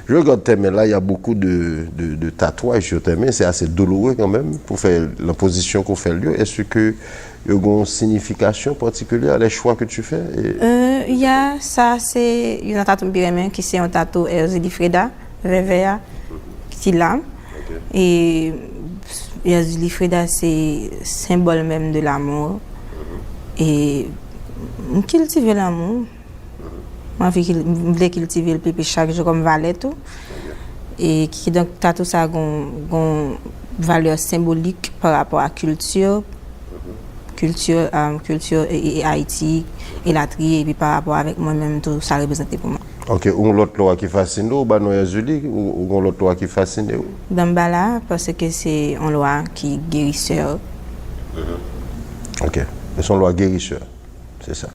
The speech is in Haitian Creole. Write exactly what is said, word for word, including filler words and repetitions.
Je regarde tes mains là, il y a beaucoup de, de, de tatouages sur tes mains, c'est assez douloureux quand même pour faire la position qu'on fait là. Est-ce que il y a une signification particulière, les choix que tu fais? Et Euh, y a, sa se yon tatou m pi renmen ki se yon tatou Erzulie Freda, vèvè a, ki la. E Erzulie Freda se senbòl menm de l'amour. E m kiltive lanmou. M anvi kil- m vle kiltive l pi plis chak jou kòm valè tou. E kidonk tatou sa gon gon valè senbolik pa rapò a kilti, kilti, um, kilti e, e, e Ayiti, elatriye, epi pa rapò avèk mwen menm tou, sa reprezante pou mwen. Ok, ou gon lòt lwa ki fasine ou, ba non Erzulie, ou ou gon lòt lwa ki fasine ou? Danmbala, paske se yon lwa ki gerisè. Ok, se yon lwa gerisè, se sa.